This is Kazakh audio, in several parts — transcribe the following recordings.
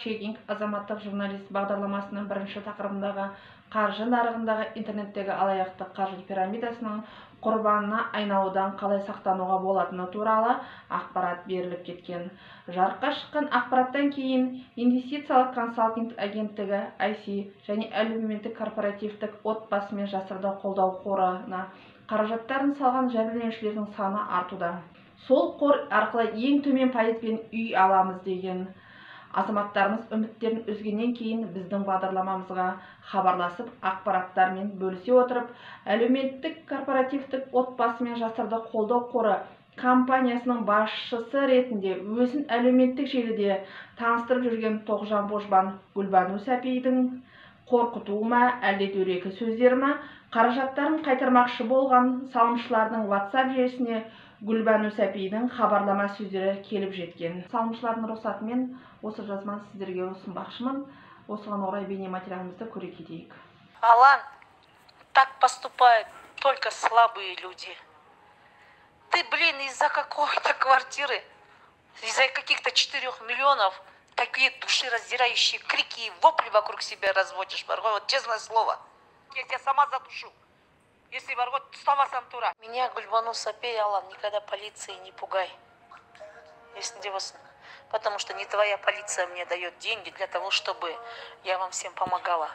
Факт-чекинг азаматтық журналист бағдарламасының бірінші тақырыбындағы қаржы нарығындағы интернеттегі алаяқтық қаржы пирамидасының құрбанына айналудан қалай сақтануға болатыны туралы ақпарат беріліп кеткен. Жарыққа шыққан ақпараттан кейін инвестициялық консалтинг агенттігі IC және әлеуметтік корпоративтік отбасы мен жастарды қолдау қорына қаражаттарын салған жәбірленушілердің саны артуда. Сол қор арқылы ең төмен пайызбен үй аламыз деген азаматтарымыз үміттерін үзгеннен кейін біздің бағдарламамызға хабарласып, ақпараттармен бөлісе отырып, әлеуметтік корпоративтік отбасы мен жастарды қолдау қоры компаниясының басшысы ретінде өзін әлеуметтік желіде таныстырып жүрген Тоғжан Божбан Гүлбану Сәпидің қорқытуы ма, әлде дөрекі сөздері ма, қаражаттарын қайтармақшы болған салымшылардың WhatsApp желісіне Гүлбану Сәпидің хабарлама сөздері келіп жеткен. Салымшылардың рұқсатымен осы жазбаны сіздерге ұсынбақшымын. Осыған орай бейнематериалымызды көре кетейік. Алан, так поступают только слабые люди. Ты, блин, из-за какой-то квартиры, из-за каких-то 4 миллионов такие душераздирающие крики и вопли вокруг себя разводишь, Марго, вот честное слово. Я тебя сама задушу. Если, Марго, ұстамасам тура. Меня, Гульбану Сапей, Алан, никогда полиции не пугай. Есіңде болсын. Потому что не твоя полиция мне дает деньги для того, чтобы я вам всем помогала.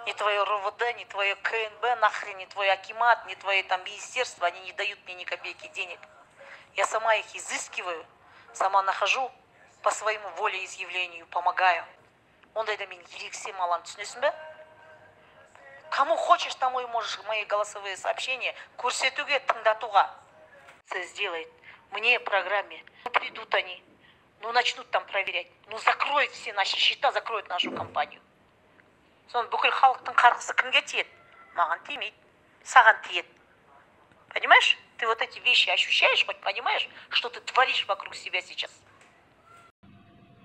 Не твое РОВД, не твое КНБ, нахрен, не твой акимат, не твое там министерство, они не дают мне ни копейки денег. Я сама их изыскиваю, сама нахожу, по своему волеизъявлению помогаю. Ондайда мен ерексем, Алан, түсінесің бе? Кому хочешь, тому и можешь мои голосовые сообщения көрсетуге, тыңдатуға. Сделает мне программе. Ну, придут они, ну, начнут там проверять, ну, закроют все наши счета, закроют нашу компанию. Соны бүкіл халықтың қарғысы кімге тиеді? Маған тимейді, саған тиеді. Понимаешь? Ты вот эти вещи ощущаешь, хоть понимаешь, что ты творишь вокруг себя сейчас?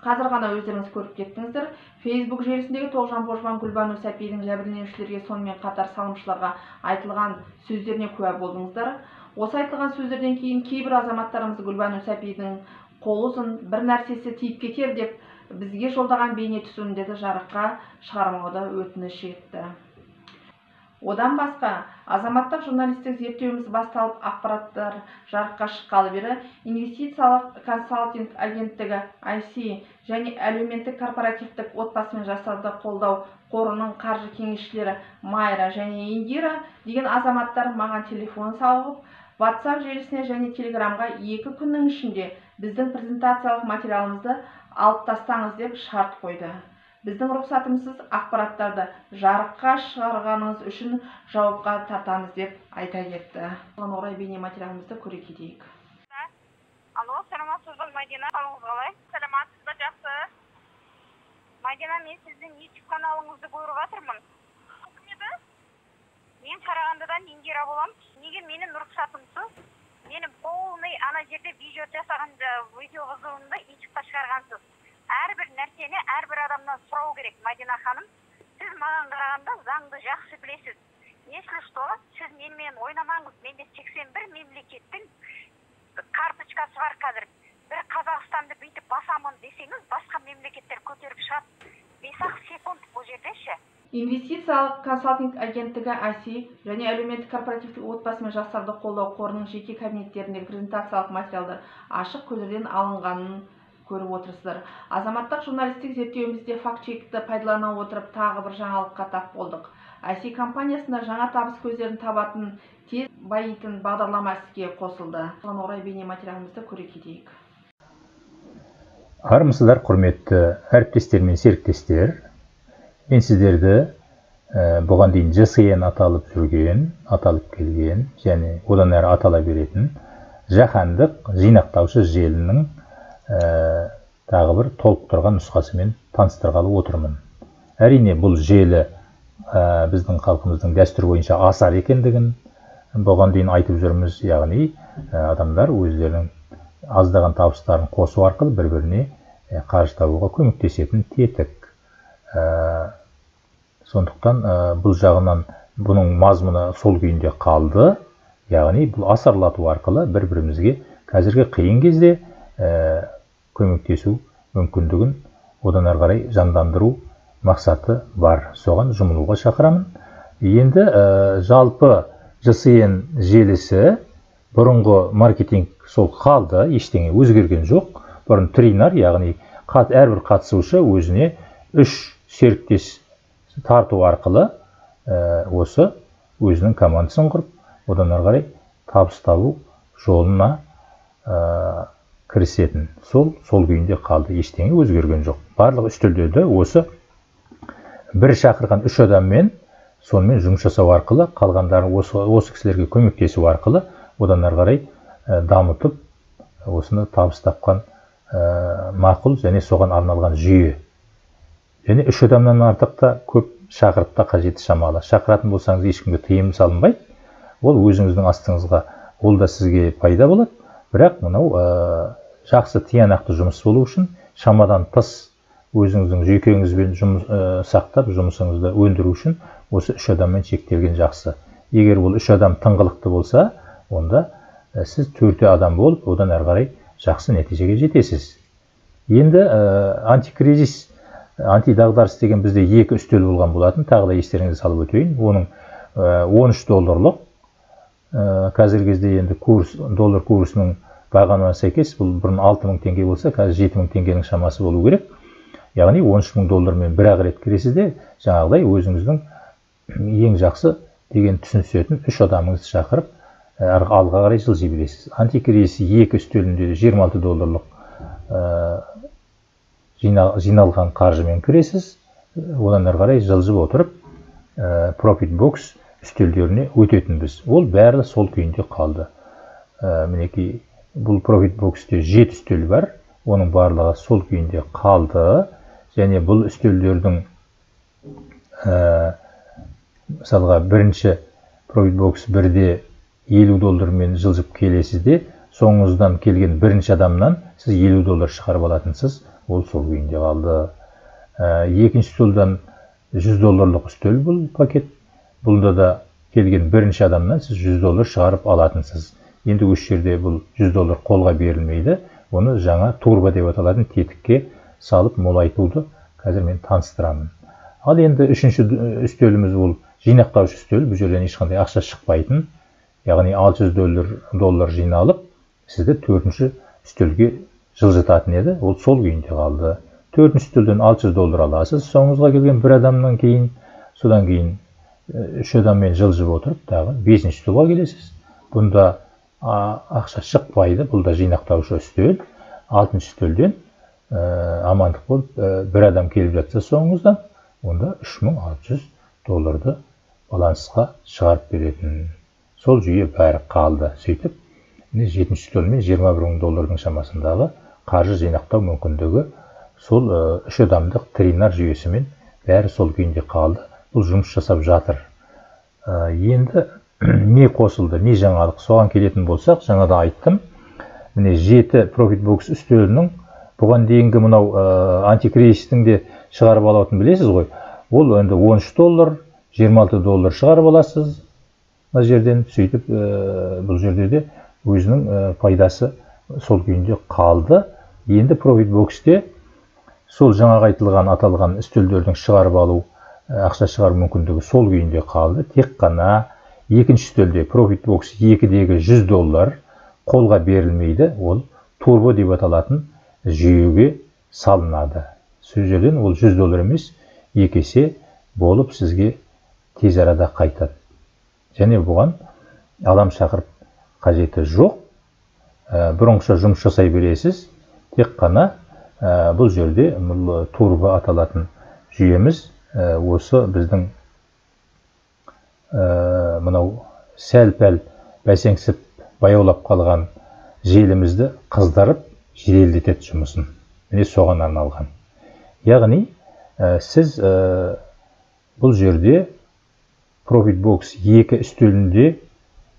Қазір ғана өздеріңіз көріп кеттіңіздер. Facebook желісіндегі Тоғжан Божбан Гүлбану Сәпидің жәбірленушілерге, сонымен қатар салымшыларға айтылған сөздеріне куә болдыңыздар. Осы айтылған сөздерден кейін кейбір азаматтарымыз Гүлбану Сәпидің қолы ұзын, бір нәрсесі тиіп кетер деп бізге жолдаған бейне түсірілімдерді жарыққа шығармауды өтініш етті. Одан басқа, азаматтық журналистік зерттеуіміз басталып, ақпараттар жарыққа шыққалы бері инвестициялық консалтинг агенттігі IC және әлеуметтік корпоративтік отбасы мен жастарды қолдау қорының қаржы кеңесшілері Майра және Индира деген азаматтар маған телефон соғып, WhatsApp желісіне және Телеграмға 2 күннің ішінде біздің презентациялық материалымызды алып тастаңыз деп шарт қойды. Біздің рұқсатымызсыз ақпараттарды жарыққа шығарғаныңыз үшін жауапқа тартамыз деп айта кетті. Осыған орай бейнематериалымызды көре кетейік. Алло, саламатсыз ба, Мадина? Қалыңыз қалай? Саламатсыз ба? Жақсы. Мадина, мен сіздің YouTube каналыңызды көріп жатырмын. Кім еді? Мен Қарағандыдан Индира боламын. Неге менің рұқсатымсыз менің полный ана жерде видео жасаған видео вызовымды ютубқа шығарғансыз? Әрбір нәрсені әрбір адамнан сұрау керек, Мадина ханым. Сіз маған қарағанда заңды жақсы білесіз. Если что, сіз менімен ойнамаңыз. Менде 81 мемлекеттің карточкасы бар. Қазір бір Қазақстанды бүйтіп басамын десеңіз, басқа мемлекеттер көтеріп шығады 5 ақ секунд бұл жерде ше. Инвестициялық консалтинг агенттігі IC және әлеуметтік корпоративтік отбасы мен жастарды қолдау қорының жеке кабинеттеріндегі презентациялық материалдар ашық көздерден алынғанын көріп отырсыздар. Азаматтық журналистік зерттеуімізде факт-чекті пайдалана отырып, тағы бір жаңалыққа тап болдық. IC компаниясында жаңа табыс көздерін табатын, тез байитын бағдарлама іске қосылды. Осыған орай бейнематериалымызды көре кетейік. Армысыздар, құрметті әріптестер мен серіктестер! Мен сіздерді бұған дейін ЖСН аталып жүрген, аталып келген және одан әрі атала беретін жаһандық жинақтаушы желінің тағы бір толықтырған нұсқасымен таныстырғалы отырмын. Әрине, бұл желі біздің халқымыздың дәстүр бойынша асар екендігін бұған дейін айтып жүрміз, яғни адамдар өздерінің аздаған табыстарын қосу арқылы бір біріне қаржы табуға көмектесетін тетік. Сондықтан бұл жағынан бұның мазмұны сол күйінде қалды, яғни бұл асарлату арқылы бір бірімізге қазіргі қиын кезде көмектесу мүмкіндігін одан ары қарай жандандыру мақсаты бар. Соған жұмылуға шақырамын. Енді жалпы ЖСН желісі бұрынғы маркетинг сол қалды, ештеңе өзгерген жоқ. Бұрын тринар, яғни әрбір қатысушы өзіне 3 серіктес тарту арқылы осы өзінің командасын құрып, одан ары қарай табыс табу жолына кірісетін. Сол күйінде қалды, ештеңе өзгерген жоқ. Барлық үстелдерде осы бір шақырған 3 адаммен сонымен жұмыс жасау арқылы, қалғандары осы кісілерге көмектесу арқылы одан ары қарай дамытып, осыны табыс тапқан мақұл және соған арналған жүйе. Және 3 адамнан артық та көп шақырып та қажеті шамалы. Шақыратын болсаңыз ешкімге тыйым салынбайды. Ол өзіңіздің астыңызға, ол да сізге пайда болады. Бірақ мынау жақсы тиянақты жұмыс болу үшін шамадан тыс өзіңіздің жүйкеңізбен жұмыс сақтап, жұмысыңызды өндіру үшін осы 3 адаммен шектелген жақсы. Егер ол 3 адам тыңғылықты болса, онда сіз 4 адам болып, одан әрі қарай жақсы нәтижеге жетесіз. Енді антикризис, антидағдарыс деген бізде 2 үстел болған болатын. Тағы да естеріңізге салып өтейін. Оның 13 долларлық, қазіргі кезде енді курс, доллар курсының бағамына сәйкес, бұл бұрын 6000 теңге болса, қазір 7000 теңгенің шамасы болу керек. Яғни 13 000 доллармен бір-ақ рет кіресіз де, жаңағыдай өзіңіздің ең жақсы деген түсінісетін 3 адамыңызды шақырып, алға қарай жылжи бересіз. Антикризис 2 үстелінде 26 долларлық жиналған қаржымен кіресіз, одан ары қарай жылжып отырып, Profit Box үстелдеріне өтетінбіз. Ол бәрі сол күйінде қалды. Мінекей, бұл Profit Box'те 7 үстел бар, оның барлығы сол күйінде қалды. Және бұл үстелдердің мысалға бірінші Profit Box 1-де 50 доллармен жылжып келесіз де, соңыңыздан келген бірінші адамнан сіз 50 доллар шығарып алатынсыз, ол сол күйінде қалды. Екінші үстелден 100 долларлық үстел бұл пакет. Бұнда да келген бірінші адамнан сіз 100 доллар шығарып алатынсыз. Енді осы жерде бұл 100 доллар қолға берілмейді. Оны жаңа турбо деп аталатын тетікке салып молайтуды қазір мен таныстырамын. Ал енді үшінші үстеліміз ол жинақтаушы үстел. Бұл жерден ешқандай ақша шықпайтын. Яғни 600 доллар жиналып, сізді төртінші үстелге жылжытатын еді. Ол сол күйінде қалды. Төртінші үстелден 600 доллар аласыз. Соңыңызға келген бір адамнан кейін, содан кейін 3 адаммен жылжып отырып, тағы бесінші үстелге келесіз. Бұнда ақша шықпайды. Бұл да жинақтаушы үстел. Алтыншы үстелден амандық болып бір адам келіп жатса соңыңыздан, онда 3600 долларды балансқа шығарып беретін. Сол жүйе бәрі қалды. Сөйтіп, міне жетінші үстелмен 21 000 доллардың шамасындағы қаржы жинақтау мүмкіндігі сол 3 адамдық тринар жүйесімен бәрі сол күйінде қалды. Бұл жұмыс жасап жатыр. Енді не қосылды, не жаңалық, соған келетін болсақ, жаңа да айттым. Міне 7 Profit Box үстелінің бұған дейінгі мынау антикризистің де шығарып алатын білесіз ғой. Ол енді 13 доллар, 26 доллар шығарып аласыз мына жерден. Сөйтіп бұл жерде де өзінің пайдасы сол күйінде қалды. Енді Profit Box'те сол жаңағы айтылған, аталған үстелдердің шығарып алу, ақша шығару мүмкіндігі сол күйінде қалды. Тек қана екінші үстелде Profit Box 2-дегі 100 доллар қолға берілмейді, ол турбо деп аталатын жүйеге салынады. Сол жерден ол 100 доллар емес, 2 есе болып сізге тез арада қайтады. Және бұған адам шақырып қажеті жоқ. Бұрынғыша жұмыс жасай бересіз. Тек қана бұл жерде бұл турбо аталатын жүйеміз осы біздің мынау сәл-пәл бәсеңсіп баяулап қалған желімізді қыздырып жеделдетеді жұмысын. Міне соған арналған. Яғни сіз бұл жерде Profit Box 2 үстелінде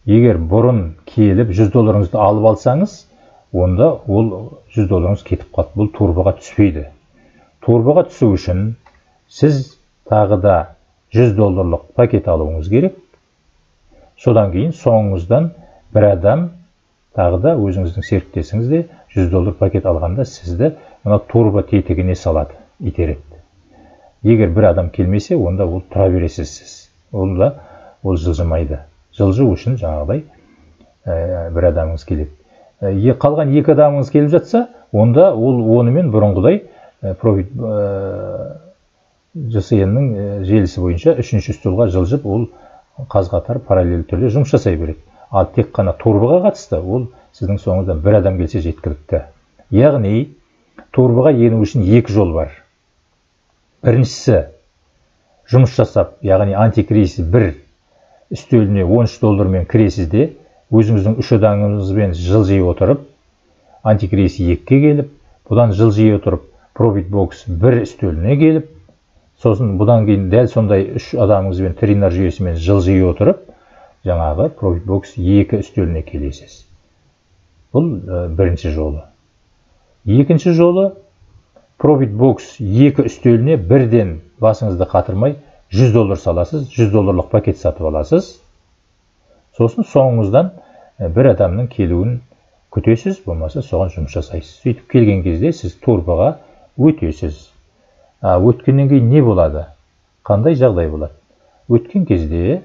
егер бұрын келіп 100 долларыңызды алып алсаңыз, онда ол 100 долларыңыз кетіп қалды. Бұл турбоға түспейді. Турбоға түсу үшін сіз тағы да 100 долларлық пакет алуыңыз керек. Содан кейін соңыңыздан бір адам тағы да өзіңіздің серіктесіңіз де 100 доллар пакет алғанда сізді мына турбо тетігіне салады. итереді. Егер бір адам келмесе, онда ол тұра бересіз сіз. Ол да ол жылжымайды. Жылжу үшін жаңағыдай бір адамыңыз келеді. Қалған екі адамыңыз келіп жатса, онда ол онымен бұрынғыдай профит ЖСН-нің желісі бойынша үшінші столға жылжып, ол қаз-қатар параллель түрде жұмыс жасай береді. Ал тек қана турбоға қатысты, ол сіздің соңыңыздан бір адам келсе жеткілікті. Яғни турбоға ену үшін екі жол бар. Біріншісі жұмыс жасап, яғни антикризис бір үстеліне 13 доллармен кіресіз де, өзіңіздің үш адамыңызбен жылжи отырып, антикризис 2-ге келіп, бұдан жылжи отырып, профит бокс бір үстеліне келіп, сосын бұдан кейін дәл сондай үш адамыңызбен тренер жүйесімен жылжи отырып, жаңағы профит бокс 2 үстеліне келесіз. Бұл бірінші жолы. Екінші жолы профит бокс 2 үстеліне бірден басыңызды қатырмай 100 доллар саласыз, 100 долларлық пакет сатып аласыз. Сосын соңыңыздан бір адамның келуін күтесіз, болмаса соған жұмыс жасайсыз. Сөйтіп келген кезде сіз турбоға өтесіз. Өткеннен кейін не болады? Қандай жағдай болады? Өткен кезде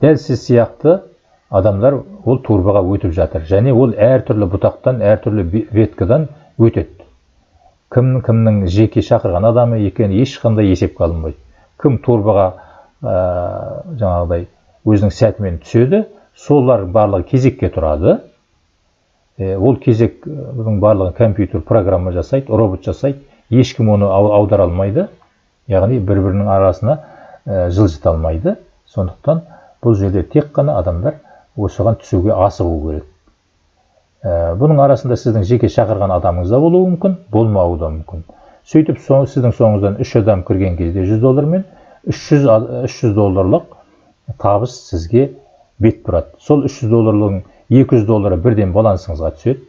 дәл сіз сияқты адамдар ол турбоға өтіп жатыр. Және ол әртүрлі бұтақтан, әртүрлі веткадан өтеді. Кімнің жеке шақырған адамы екені ешқандай есепке алынбайды. Кім турбоға жаңағыдай өзінің сәтімен түседі, солар барлығы кезекке тұрады. Ол кезек бұның барлығын компьютер программа жасайды, робот жасайды. Ешкім оны аудара алмайды. Яғни бір-бірінің арасына жылжыта алмайды. Сондықтан бұл жерде тек қана адамдар осыған түсуге асығу керек. Бұның арасында сіздің жеке шақырған адамыңыз да болуы мүмкін, болмауы да мүмкін. Сөйтіп сіздің соңыңыздан 3 адам кірген кезде 100 доллармен 300 долларлық табыс сізге бет бұрады. Сол 300 долларлығын 200 доллары бірден балансыңызға түседі.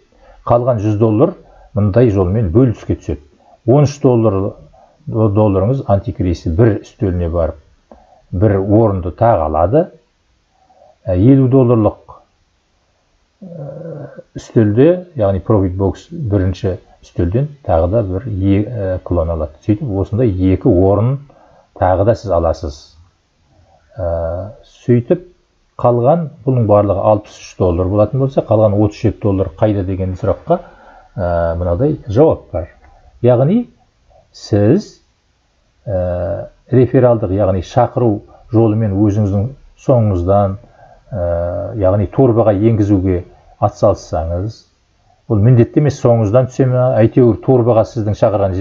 Қалған 100 доллар мындай жолмен бөліске түседі. 13 долларыңыз антикризис бір үстеліне барып, бір орынды тағы алады. 50 долларлық үстелде, яғни профит бокс бірінші үстелден тағы да бір клон алады. Сөйтіп осындай екі орын тағы да сіз аласыз. Сөйтіп қалған бұның барлығы 63 доллар болатын болса, қалған 37 доллар қайда деген сұраққа мынадай жауап бар. Яғни сіз рефералдық, яғни шақыру жолымен өзіңіздің соңыңыздан, яғни турбоға енгізуге атсалыссаңыз, ол міндетті емес соңыңыздан түсе ме, әйтеуір турбоға сіздің шақырған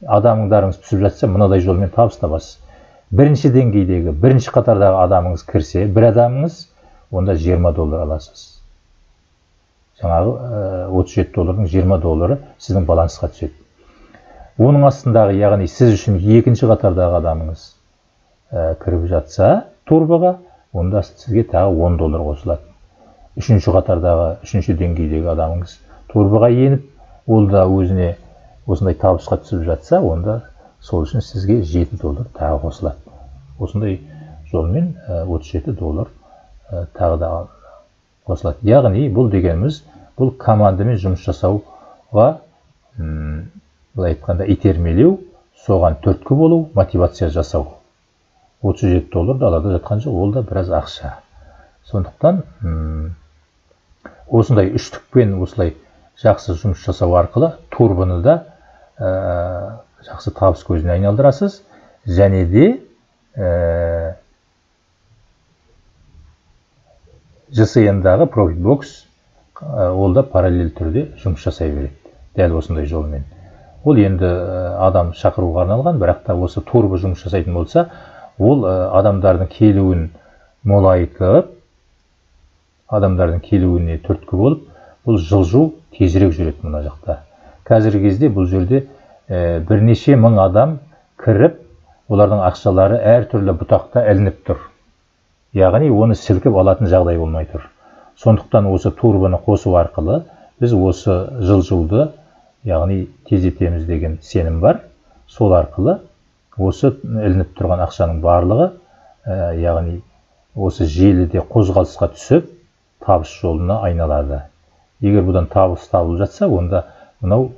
адамдарыңыз түсіп жатса, мынадай жолмен табыс табасыз. Бірінші деңгейдегі, бірінші қатардағы адамыңыз кірсе, бір адамыңыз, онда 20 доллар аласыз. Жаңағы 37 доллардың 20 доллары сіздің балансқа түседі. Оның астындағы, яғни сіз үшін екінші қатардағы адамыңыз кіріп жатса турбоға, онда сізге тағы 10 доллар қосылады. Үшінші қатардағы, үшінші деңгейдегі адамыңыз турбоға еніп, ол да өзіне осындай табысқа түсіп жатса, онда сол үшін сізге 7 доллар тағы қосылады. Осындай жолмен 37 доллар тағы да қосылады. Яғни бұл дегеніміз, бұл командамен жұмыс жасауға, былай айтқанда, итермелеу, соған түрткі болу, мотивация жасау. 37 доллар далада жатқан жоқ, ол да біраз ақша. Сондықтан осындай үштікпен осылай жақсы жұмыс жасау арқылы турбоны да жақсы табыс көзіне айналдырасыз. Және де ЖСН-дағы профит бокс ол да параллель түрде жұмыс жасай береді. Дәл осындай жолмен. Ол енді адам шақыруға арналған, бірақ та осы турбо жұмыс жасайтын болса, ол адамдардың келуін молайтып, адамдардың келуіне түрткі болып, бұл жылжу тезірек жүреді мына жақта. Қазіргі кезде бұл жерде бірнеше мың адам кіріп, олардың ақшалары әртүрлі бұтақта ілініп тұр. Яғни оны сілкіп алатын жағдай болмай тұр. Сондықтан осы турбоны қосу арқылы біз осы жылжуды, яғни тездетеміз деген сенім бар. Сол арқылы осы ілініп тұрған ақшаның барлығы, яғни осы желіде қозғалысқа түсіп, табыс жолына айналады. Егер бұдан табыс табылып жатса, онда мынау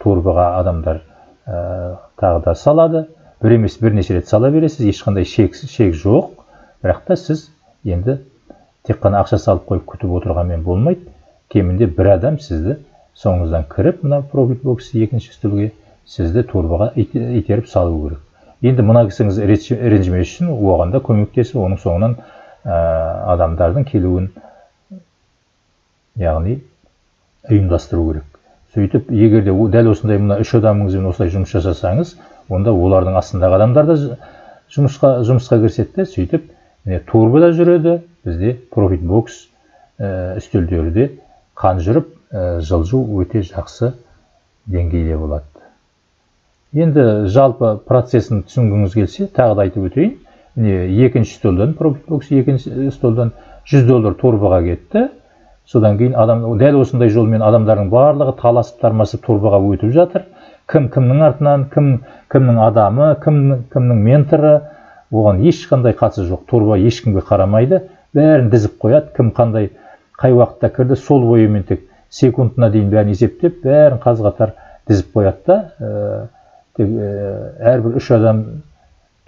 турбоға адамдар тағы да салады. Бір емес бірнеше рет сала бересіз, ешқандай шек жоқ. Бірақ та сіз енді тек қана ақша салып қойып күтіп отырғанмен болмайды. Кемінде бір адам сізді соңыңыздан кіріп, мына Profit Box екінші үстелге сізді торбаға итеріп салу керек. Енді мына кісіңіз ренжімес үшін оған да көмектесіп, оның соңынан адамдардың келуін, яғни ұйымдастыру керек. Сөйтіп, егер де дәл осындай мына үш адамыңызбен осылай жұмыс жасасаңыз, онда олардың астындағы адамдар да жұмысқа кіріседі де, сөйтіп міне торба да жүреді, бізде Profit Box үстелдері де қан жүріп, жылжу өте жақсы деңгейде болады. Енді жалпы процесін түсінгіңіз келсе, тағы да айтып өтейін. Міне екінші столдан, Profit Box екінші столдан $100 торбаға кетті. Содан кейін адам дәл осындай жолмен адамдардың барлығы таласып тармасып торбаға өтіп жатыр. Кім кімнің артынан, кім кімнің адамы, кім кімнің менторы, оған ешқандай қатысы жоқ. Торба ешкімге қарамайды, бәрін тізіп қояды. Кім қандай қай уақытта кірді, сол бойымен тек секундына дейін бәрін есептеп, бәрін қаз қатар тізіп қояды да, тек әрбір үш адам,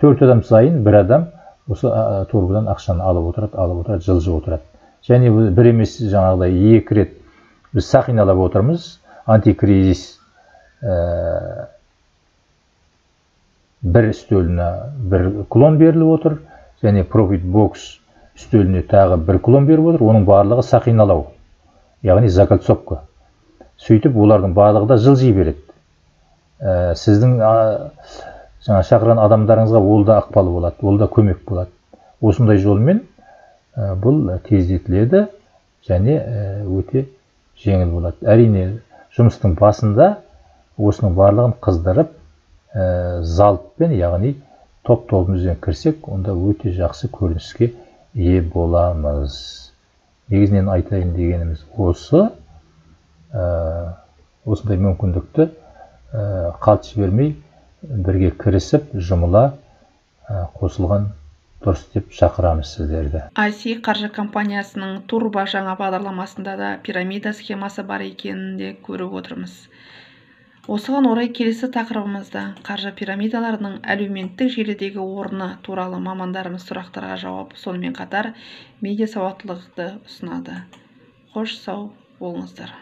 төрт адам сайын бір адам осы торбадан ақшаны алып отырады, алып отырады, жылжып отырады. Және бір емес жаңағыдай екі рет біз сақиналап отырмыз. Антикризис бір үстеліне бір клон беріліп отыр, және Profit Box үстеліне тағы бір клон беріп отыр. Оның барлығы сақиналау, яғни закольцовка. Сөйтіп олардың барлығы да жылжи береді. Сіздің жаңа шақырған адамдарыңызға ол да ықпал болады, ол да көмек болады. Осындай жолмен бұл тездетіледі және өте жеңіл болады. Әрине, жұмыстың басында осының барлығын қыздырып, залппен, яғни топ-тобымызбен кірсек, онда өте жақсы көрініске ие боламыз. Негізінен айтайын дегеніміз осы. Осындай мүмкіндікті қалт жібермей бірге кірісіп, жұмыла қосылған дұрыс деп шақырамыз сіздерді. IC қаржы компаниясының Турбо жаңа бағдарламасында да пирамида схемасы бар екенін де көріп отырмыз. Осыған орай келесі тақырыбымызда қаржы пирамидаларының әлеуметтік желідегі орны туралы мамандарымыз сұрақтарға жауап, сонымен қатар медиа сауаттылықты ұсынады. Қош сау болыңыздар.